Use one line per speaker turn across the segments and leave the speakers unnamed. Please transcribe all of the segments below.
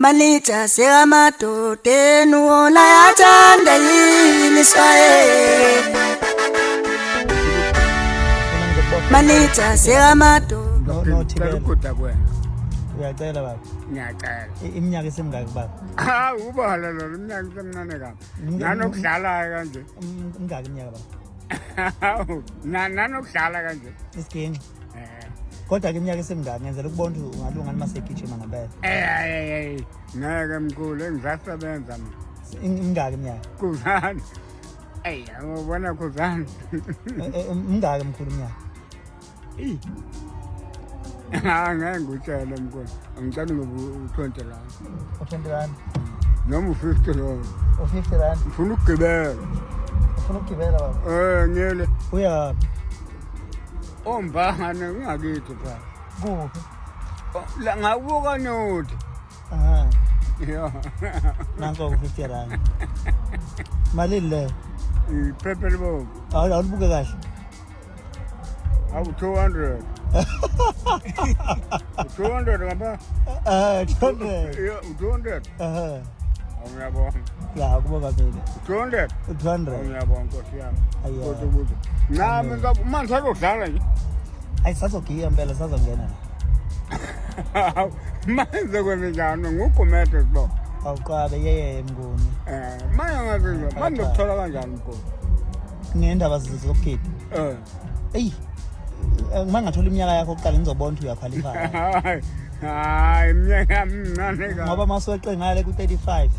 Manager sekamadodeni wona yathanda yini swaye. Manager sekamadodeni.
No, no,
Ngicela
Thibela.
ukuda kuwena.
Uyacela baba.
Ngiyacela.
Iminyaka isemingaki baba?
Hawu ubala lona iminyaka isemncane kabi. Nanokudlala kanje.
Mingaki iminyaka baba?
Hawu, nanokudlala kanje.
Isiginci.
Eh.
Kodwa ke iminyaka isemingaki ngenzela ukubona ukuthi ungalunga noma segijima ngempela.
Eh, eh, eh. Ngeke mkhulu engisasebenza mina.
Imingaki iminyaka?
Khuzani. Ey, ubona khuzani.
Mingaki mkhulu iminyaka?
Eyi. Ah, ngeke ngikutshele mkhulu. Angicela ngoba u-20 rand.
U-20 rand.
Noma u-50 rand.
U-50 rand.
Ngifuna ukugibela.
Ufuna ukugibela baba?
Eh, ngiyele.
Uyaphi?
Ombangane ngingakithi pha.
Kuphi?
Oh, la ngakubuka nothi.
Aha.
Ya.
Nanso u-50 rand. Malini leyo?
Iphepha elibomvu.
Awulibuke kahle.
Awu 200. 200 ngapha.
Eh, 200.
Yeah, 200.
Eh.
Awuyabonga.
Ya, kubonga mina.
200.
200.
Awuyabonga Nkosi yami.
Aya.
Kodwa ukuthi nami ngabe manje sakudlala nje.
Hayi sazogiya impela sazongena.
Manje kwenzenjani ngugumede sibo.
Awuqabe yeye mnguni.
Eh, manje ngabe manje ngokuthola kanjani mkhulu?
Ngendaba zokugida.
Eh.
Eyi. Uma ngathola iminyaka yakho kuqala ngizobona ukuthi uyaqualify.
Hayi. Hayi, iminyaka yami mincane kabi.
Ngoba masuweqe ngale ku-35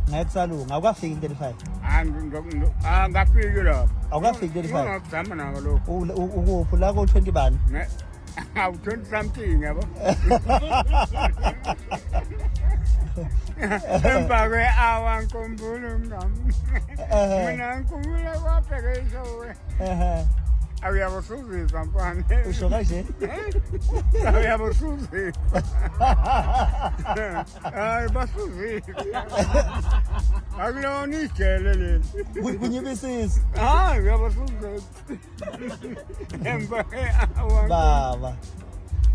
ngeke kusalunga. Awukafiki ku-35.
Ah, ngafiki lapho.
Awukafiki 35?
Ngingakuzama nako lokho.
Ukuphi la ko-20 bani?
Awu 20 something yabo. Emva kwe-hour ngikhumbula umngani. Mina ngikhumbula kwabheke ishowe.
Ehhe.
Awuyabusuzisa mfana.
Usho kanje?
Awuyabusuzisa. Hayi basuzisa. Akulona ijele leli.
Kunyibisisa.
Hayi uyabasuzisa. Emva kwe-hour.
Baba.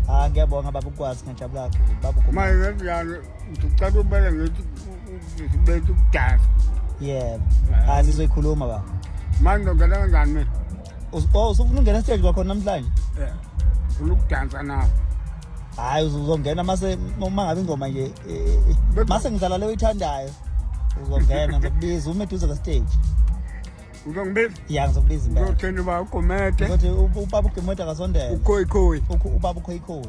Ah ngiyabonga baba ukwazi ngiyajabula kakhulu. Baba uGumede.
Manje njalo ngicela ubele ngithi bethu ukudansa.
Yebo. Hayi sizoyikhuluma baba.
Manje ngizongena kanjani mina?
Oh usufuna ukungena stage kwakhona namhlanje?
Eh. Ngifuna ukudansa nawe.
Hayi uzongena mase uma ngabe ingoma nje mase ngidlala leyo oyithandayo. Uzongena ngizokubiza ume eduze ka stage.
Uzongibiza?
Ya ngizokubiza impela.
Uzothini uba uGumede?
Ngizothi ubaba uGumede akasondele.
Ukhoyikhoyi.
Ubaba ukhoyikhoyi.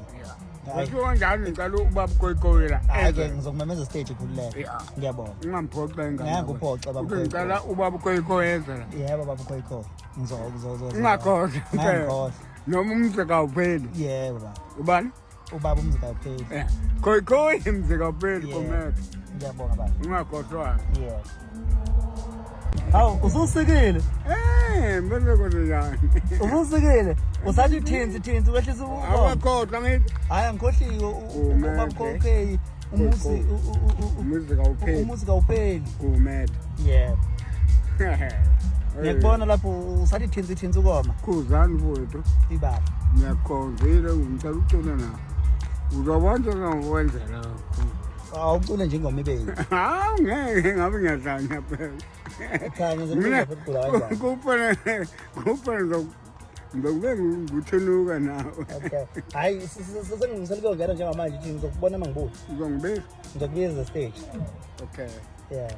Hayi.
Kusho kanjalo ngicela ubaba ukhoyikhoyi la.
Hayi ke ngizokumemeza stage khululeka.
Yeah.
Ngiyabonga.
Ungamphoxa ingane.
Ngeke ngikuphoxe, baba
Uthi ngicela ubaba ukhoyikhoyi eze la.
Yebo baba ukhoyikhoyi. Ngizo ngizo ngizo.
Ungakhohlwa.
Ngeke ngikhohlwe.
Noma umzi kawupheli.
Yebo baba.
Ubani?
Ubaba umzi kawupheli.
Eh. Khoyikhoyi mzi kawupheli
Yebo.
Gumede.
Ngiyabonga baba.
Ungakhohlwa.
Yebo. Hawu ususikile.
Eh, bese kwenzenjani?
Ususikile. Usathi thinsi thinsi wehlisa ubongo.
Awakhohlwa ngithi
Hayi angikhohliwe
Gumede.
ubaba ukhoyikhoyi umuzi
umuzi kawupheli.
umuzi kawupheli.
Gumede.
Yebo. Ngiyakubona lapho usathi thinsi thinsi ukoma.
Khuzani mfowethu.
Ibaba.
Ngiyakhonzile ngicela ucule nawe. Uzobona nje ngizokwenzela lokho.
Awucule nje ingoma ibe yinye.
Hawu ngeke ngabe ngiyahlanya phela.
Cha
Mina
ngizokubuza futhi ugula kanjani.
kuphela kuphela ngizokube nguthunuka nawe.
Okay. Hayi sengiselukuyongena njengamanje nje ngizokubona uma ngibuya.
Uzongibiza?
Ngizokubiza stage.
Okay.
Yeah.